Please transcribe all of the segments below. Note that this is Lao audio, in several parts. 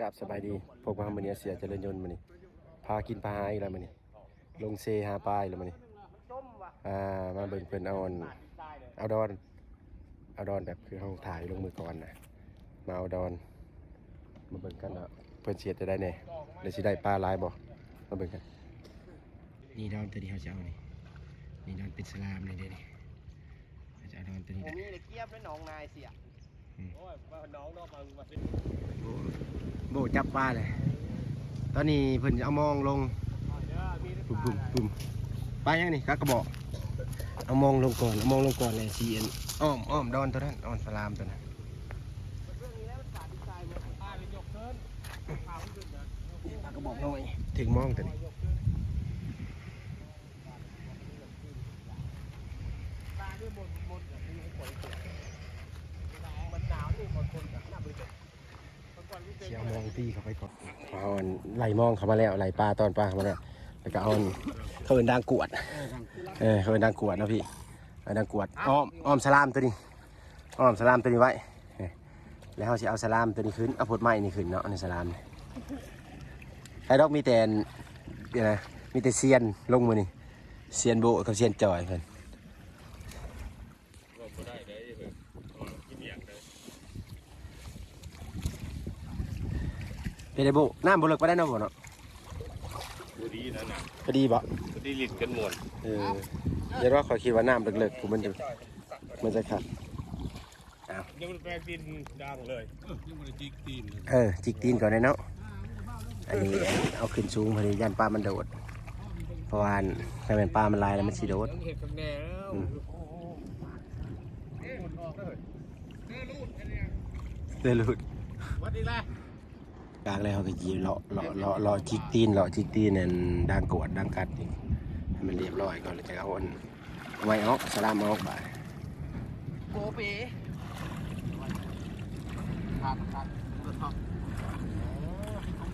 ກາບສະບາຍດີ ພົບກັບເຮົາມື້ນີ້ ອາເຊຍຈະເລີນຍົນ ມື້ນີ້ພາກິນປາຫາອີກແລ້ວ ມື້ນີ້ລົງເຊຫາປາອີກແລ້ວ ມື້ນີ້ ອ່າ ມາເບິ່ງເພິ່ນເອົາ ເອົາດອນ ເອົາດອນແບບຄືເຮົາຖ່າຍລົງມື້ກ່ອນນະ ມາເອົາດອນ ມາເບິ່ງກັນວ່າເພິ່ນຊິເຮັດແນວໃດແດ່ ແລ້ວຊິໄດ້ປາຫຼາຍບໍ່ ມາເບິ່ງກັນ. ນີ້ດອນຕົວທີ່ເຮົາຈະເອົານີ້ ນີ້ດອນເປັນສະຫຼາມນີ້ເດ້ນີ້ ເຮົາຈະເອົາດອນຕົວນີ້ ບໍ່ມີເດ້ ກຽບໄດ້ໜອງນາຍເສຍ ອືມ ໂອ້ຍ ວ່າໜອງເນາະ ວ່າ ວ່າ ໂອ້ ໂບ້ຈັບປາເລີຍ ຕອນນີ້ເພິ່ນຈະເອົາມອງລົງ ປຶ້ມໆ ປາຫຍັງນີ້ ກາກະບອກ ເອົາມອງລົງກ່ອນ ເອົາມອງລົງກ່ອນແລ້ວຊິ ອ້ອມ ອ້ອມດອນຕົວນັ້ນ ອ້ອມສະຫຼາມຕົວນັ້ນ. ປາກະບອກນ້ອຍ ເຖິງມອງຕົວນີ້ ຊິເອົາມອງຕີເຂົ້າໄປກ່ອນ ເອົາອັນໄລ່ມອງເຂົ້າມາແລ້ວ ໄລ່ປາຕ້ອນປາເຂົ້າມາແລ້ວ ແລ້ວກໍເອົາອັນ ເຂົາເອີ້ນດາງກວດ ເອີ ເຂົາເອີ້ນດາງກວດເນາະພີ່ ເອົາດາງກວດ ອ້ອມ ອ້ອມສະຫຼາມຕົວນີ້ ອ້ອມສະຫຼາມຕົວນີ້ໄວ້ ແລ້ວເຮົາຊິເອົາສະຫຼາມຕົວນີ້ຂຶ້ນ ເອົາໂພດໄມ້ນີ້ຂຶ້ນເນາະ ໃນສະຫຼາມນີ້ ໃຜດອກ ມີແຕ່ອັນ ດຽວນະ ມີແຕ່ຊຽນລົງມື້ນີ້ ຊຽນໂບ້ກັບຊຽນຈອຍເພິ່ນ ເປັນໄດໂບ້ ນ້ຳບໍ່ເລິກປານໃດເນາະ ບໍ່ເນາະ ພໍດີນັ້ນນະ ພໍດີບໍ່ ພໍດີຫຼິ້ນກັນມ່ວນ ເອີ ຢ່າວ່າ ຂ້ອຍຄິດວ່ານ້ຳເລິກໆ ຜູ້ມັນຈະ ມັນຈະຄັກ ອ້າວ ຍັງບໍ່ໄດ້ແປງຕີນດາງເລີຍ ເອີ ຍັງບໍ່ໄດ້ຈິກຕີນເລີຍ ເອີ ຈິກຕີນກ່ອນແດ່ເນາະ ອັນນີ້ເອົາຂຶ້ນສູງ ພໍດີຢ້ານປາມັນໂດດ ເພາະວ່າ ຄັນແມ່ນປາມັນຫຼາຍແລ້ວມັນຊິໂດດ ອືມ ເສື້ອຫຼຸດ ວັດອີກແລ້ວ ກາງແລ້ວເຮົາກໍຊິເລາະ ເລາະ ເລາະ ເລາະຈິກຕີນ ເລາະຈິກຕີນ ອັນ ດາງກວດ ດາງກັດນີ້ ໃຫ້ມັນລຽບຮ້ອຍກ່ອນ ແລ້ວຈະເອົາອັນ ໄວ້ອອກ ສະຫຼາມອອກບາດ ໂກເປ ຂາດ ຂາດ ເອີ ເປັນຂອງ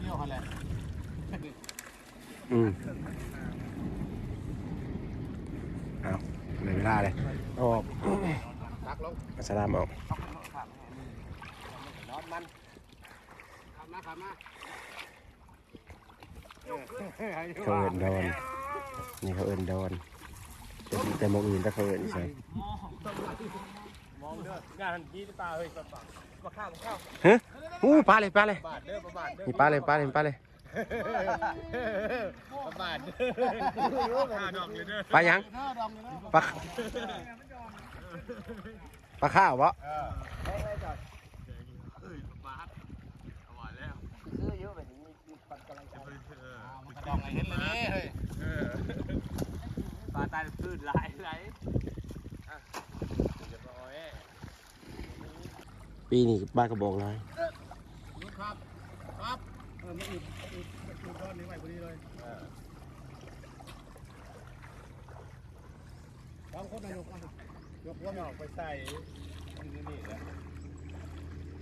ດຽວຫັ້ນແຫຼະ ອືມ ເອົາ ໄດ້ເວລາເລີຍ ອອກ ຕັກລົງ ເອົາສະຫຼາມອອກ ນອນມັນ ຂາມາ ຂາມາ ເຂົາເອີ້ນດອນ ນີ້ເຂົາເອີ້ນດອນ ແຕ່ ແຕ່ໝ່ອງອື່ນແຕ່ເຂົາເອີ້ນອີ່ຫຍັງ ມອງເດີ ງານມີແຕ່ປາເຮີ້ຍ ປາ ປາ ປາຂາວ ປາຂາວ ຮະ ໂອ້ ປາເລີຍ ປາເລີຍ ບາດເດີ ປາບາດເດີ ນີ້ປາເລີຍ ປາເລີຍ ປາເລີຍ ປາບາດເດີ ປາຂາວດອງເລີຍເດີ ປາຫຍັງ ປາ ປາຂາວບໍ່ ເອີ ເຮີ້ຍ ປາບາດ ເອົາວ່າແລ້ວ ຄືຢູ່ແບບນີ້ ປັດກຳລັງໃຈ ເອີ ມັນກະດອງໃຫ້ເຫັນເລີຍເດ້ ເອີ ປາຕາຍຄືນຫຼາຍ ຫຼາຍ ອ່ະ ປີນີ້ປາກະບອງຫຼາຍ ເອີ ເອີ ມັນອຶດ ອຶດ ອຶດກ້ອນນີ້ໄວ້ພໍດີເລີຍ ເອີ ສອງຄົນນະຍົກມາ ຍົກຫົວມັນອອກໄປໃສ່ ຢູ່ນີ້ແຫຼະ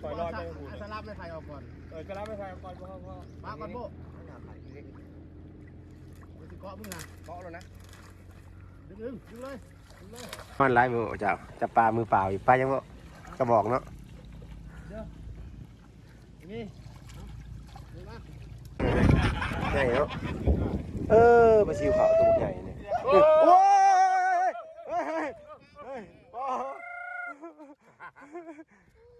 ປ່ອຍລອຍໄປພຸ້ນ ເອົາສະລາມໄມ້ໄຜ່ອອກກ່ອນ ເອີ ສະລາມໄມ້ໄຜ່ອອກກ່ອນ ພໍ ພໍ ປາກ່ອນໂບ້ ມັນຊິເກາະມຶງນະ ເກາະແລ້ວນະ ດຶງ ດຶງ ດຶງເລີຍ ດຶງເລີຍ ມັນຫຼາຍໂບ້ ເຈົ້າ ຈັບປາມືເປົ່າອີກ ປາຫຍັງໂບ້ ກະບອງເນາະ ນີ້ ນີ້ມາ ໃຫຍ່ເນາະ ເອີ ປາຊິວຂາວໂຕບັກໃຫຍ່ນີ້ ໂອ້ຍ ໂອ້ຍ ໂອ້ຍ ໂອ້ຍ ໂອ້ຍ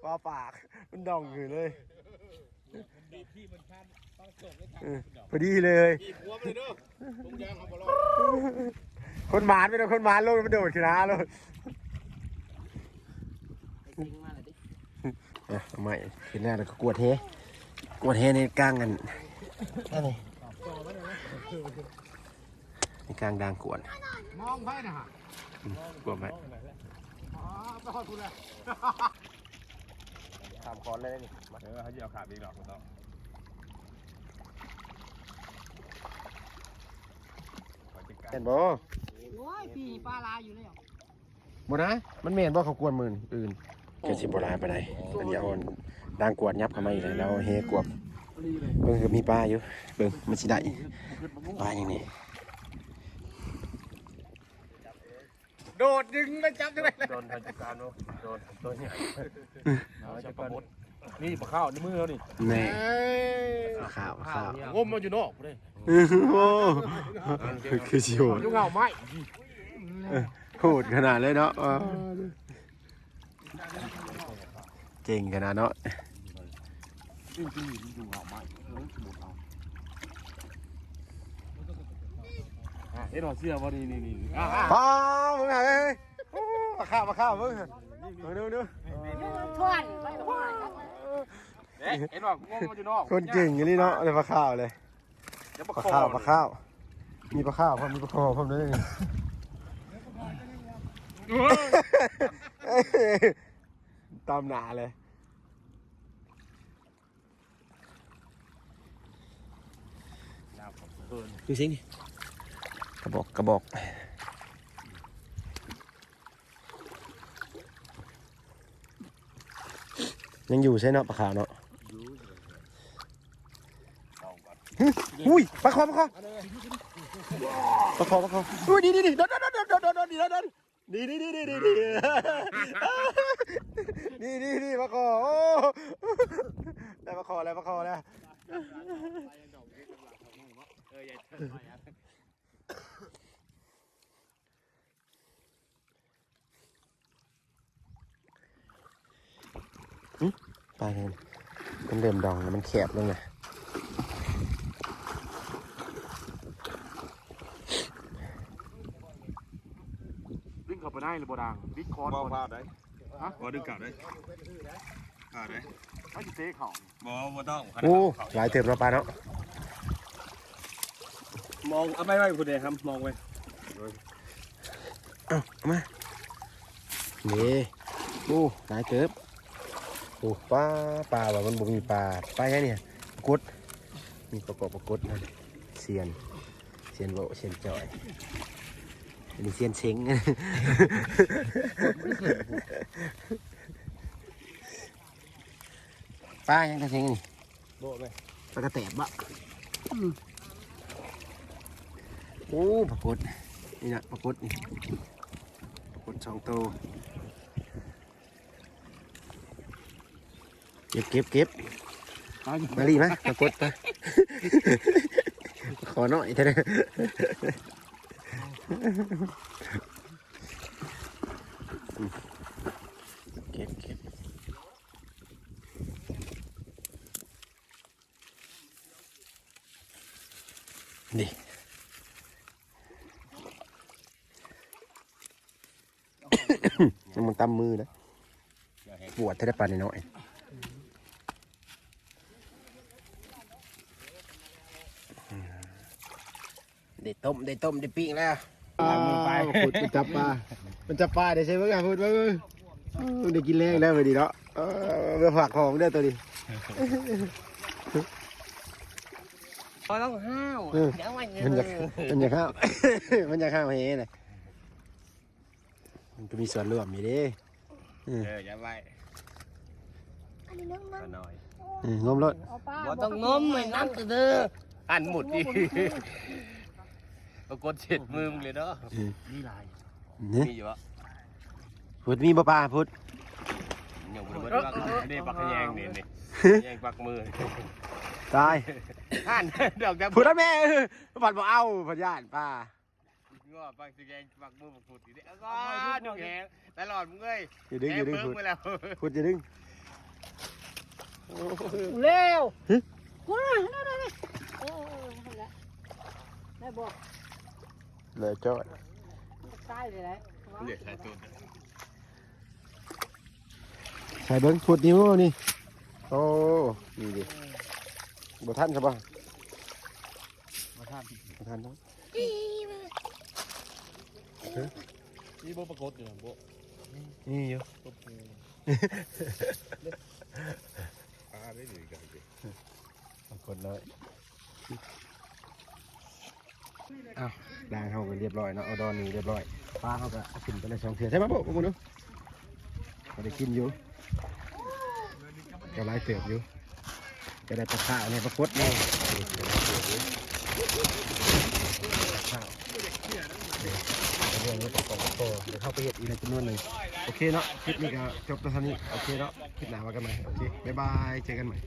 ປາ ປາປາກ ມັນດອງຢູ່ເລີຍ ເອີ ພໍດີເລີຍ ຄົນໝານເປັນຄົນໝານ ລົງມາໂດດຂຶ້ນຫາໂລດ ເອົາໃໝ່ ເຫັນແລ້ວກໍກວດແຮ ກວດແຮໃນກາງອັນ ອັນນີ້ ໃນກາງດາງກວດ ມອງໄປນະ ອືມ ກວດໄປ ອໍ ໄປຮອດພຸ້ນແລ້ວ ຂ້າມຄອນເລີຍນີ້ ເອີ ເຮົາຊິເອົາຂ້າມອີກດອກ ເຫັນບໍ່ ໂອ້ຍ ປີນີ້ປາຫຼາຍຢູ່ແລ້ວ ບໍ່ນະ ມັນແມ່ນບໍ່ ເຂົາກວດມື້ອື່ນ ກໍຊິບໍ່ຫຼາຍປານໃດ ອັນນີ້ເອົາດາງກວດຫຍັບເຂົ້າມາອີກ ແລ້ວເຮົກວດ ເບິ່ງ ກໍມີປາຢູ່ ເບິ່ງ ມັນຊິໄດ້ປາຫຍັງນີ້ ໂດດດຶງໄປຈັບຈັ່ງໃດ ໂດນ ໂດນ ໂດນ ໂດນ ໂດນ ໂຕໃຫຍ່ ເອົາຈັບປາບົດ ນີ້ປາຂາວໃນມືເຮົານີ້ ແນ່ ເອີຍ ປາຂາວ ປາຂາວ ງົມມາຢູ່ນອກພຸ້ນເດ້ ໂອ້ ຄືຊິໂຫດ ຢູ່ເຫງົ້າໄມ້ ເອີ ໂຫດຂະໜາດເລີຍເນາະ ເອີ ເກັ່ງຂະໜາດເນາະ ອ່າ ເຫັນບໍ່ ເຊື່ອບໍ່ ນີ້ໆໆ ອ່າ ອ້າວ ມຶງເອີຍ ໂອ້ ປາຂາວ ປາຂາວ ເບິ່ງ ເບິ່ງດູ ດູ ຢູ່ທ່ອນໄວ້ ເດ້ ເຫັນບໍ່ ງົມມັນຢູ່ນອກ ຄົນເກັ່ງອີ່ຫຼີເນາະ ໄດ້ປາຂາວເລີຍ ປາຂາວ ປາຂາວ ມີປາຂາວພ້ອມ ມີປາຄໍພ້ອມເດີ ຕາມໜ້າເລີຍ. ຢູ່ໃສນີ້ ກະບອກ ກະບອກ ຍັງຢູ່ໃສເນາະ ປາຂາວເນາະ ຫຶ ອຸ້ຍ ປາຄໍ ປາຄໍ ປາຄໍ ປາຄໍ ອຸ້ຍ ນີ້ໆໆ ໂດນ ໂດນ ໂດນ ນີ້ໆໆ ນີ້ໆໆ ນີ້ໆໆ ນີ້ໆໆ ປາຄໍ ໂອ້ ໄດ້ປາຄໍແລ້ວ ປາຄໍແລ້ວ ເອີ ໃຫຍ່ ປາຫຍັງ ມັນເລີ່ມດອງແລ້ວ ມັນແຄບລົງແລ້ວ ດຶງເຂົ້າໄປໃນຫຼືບໍ່ດາງ ບິດຄອນ ບໍ່ພາດໄດ້ ຮະ ບໍ່ດຶງເຂົ້າໄດ້ ພາດໄດ້ ມັນຊິເຕະເຂົ້າ ບໍ່ ບໍ່ຕ້ອງ ໂອ້ ຫຼາຍເຕີບເນາະ ປາເນາະ ມອງ ເອົາໄປໄວ້ພຸ້ນເດ້ ມອງໄວ້ ເອົາ ເອົາມາ ນີ້ ໂອ້ ຫຼາຍເຕີບ ໂອ້ ປາ ປາວ່າມັນບໍ່ມີປາ ປາຫຍັງນີ້ ປາກົດ ມີປາເກາະປາກົດນະ ຊຽນ ຊຽນເວົ້າ ຊຽນຈ່ອຍ ອັນນີ້ຊຽນເສັງ ປາຫຍັງຕາເສັງນີ້ ໂບະໄປ ປາກະແຕບບໍ ອືມ ໂອ້ ປາກົດ ນີ້ນະ ປາກົດນີ້ ປາກົດສອງໂຕ ເກັບ ເກັບ ເກັບ ມາລີ ມາ ປາກົດ ປາ ຂໍໜ້ອຍແທ້ ເກັບ ເກັບ ນີ້ ມັນຕຳມືເດ້ ປວດແທ້ ໄດ້ປານ້ອຍໆ ໄດ້ຕົ້ມ ໄດ້ຕົ້ມ ໄດ້ປີ້ງແລ້ວ ອ້າວ ພຸດ ມັນຈັບປາ ມັນຈັບປາ ໄດ້ໃສ່ເບິ່ງ ພຸດ ເບິ່ງ ເອີ ໄດ້ກິນແລງແລ້ວມື້ນີ້ເນາະ ເອີ ເມືອຝາກຂອງເດີໂຕນີ້ ບໍ່ຕ້ອງຫ້າວ ເອີ ດຽວໄວ້ ມັນຢາກ ເອີ ມັນຢາກຫ້າວ ມັນຢາກຫ້າວແຮງນະ ມັນກໍມີສ່ວນຮ່ວມຢູ່ເດ້ ເອີ ເອີ ຢ່າໄວ້ ອັນນີ້ງມ ໜ້ອຍ ເອີ ງົມໂລດ ເອົາປາ ບໍ່ຕ້ອງງົມ ໄປນຳເດີ ອັນໝົດນີ້ ປາກົດເຊັດມືມຶງເລີຍເນາະ ເອີ ມີຫຼາຍ ນີ້ ມີຢູ່ບໍ່? ພຸດ ມີບໍ່ປາ ພຸດ? ຍັງບໍ່ໄດ້ເບິ່ງ ເອີ ເດ້ ບັກຂະແຍງນີ້ ນີ້ ຂະແຍງປັກມື ຕາຍ ຫັ້ນ ດອກດຳ ພຸດ ແມ່ ເອີ ພັດບໍ່ເອົາ ພັດຢ້ານປາ ງົວ ປັກຂະແຍງປັກມື ບັກພຸດນີ້ເດ້ ອ້າວ ນ້ອງແຮງ ຕະຫຼອດມຶງເອີຍ ຢ່າດຶງ ຢ່າດຶງ ພຸດ ພຸດ ຢ່າດຶງ ແລ້ວ ຮຶ ໂອ້ຍ ໄດ້ ໄດ້ ໄດ້ ເອີ ເອີ ຫັ້ນແຫຼະ ໄດ້ບໍ່? ເລີຍຈ້ອຍ ມັນຕາຍເລີຍ ເດ ໃສ່ໂຕ ໃສ່ເບິ່ງ ພຸດນີ້ ໂອ້ ນີ້ ໂອ້ ນີ້ເດ ບໍ່ທັນຊະບໍ່? ບໍ່ທັນ ບໍ່ທັນເນາະ ອີ່ ຮະ ມີບໍ່ປາກົດຢູ່ນະ ບໍ່ ມີຢູ່ ກົດຢູ່ ປາໄດ້ດີກັນຕິ ປາກົດນ້ອຍ ອ້າວ ດາງເຮົາກໍລຽບຮ້ອຍເນາະ ເອົາດອນນີ້ລຽບຮ້ອຍ ປາເຮົາກໍເອົາຂຶ້ນໄປໄດ້ສອງເທື່ອ ໃສ່ມາໂບະ ເບິ່ງເບິ່ງດູ ພໍໄດ້ກິນຢູ່ ກໍຫຼາຍເຕີບຢູ່ ຈະໄດ້ປາຂາວແດ່ ປາກົດແດ່ ປາຂາວ ເລື່ອງນີ້ກໍຂອງກໍ ດຽວເຮົາໄປເຮັດອີກໃນຈຳນວນໜຶ່ງ. ໂອເຄເນາະ ຄລິບນີ້ກໍຈົບແຕ່ເທົ່ານີ້. ໂອເຄເນາະ ຄລິບໜ້າວ່າກັນໃໝ່. ໂອເຄ ບາຍບາຍ ເຈີກັນໃໝ່.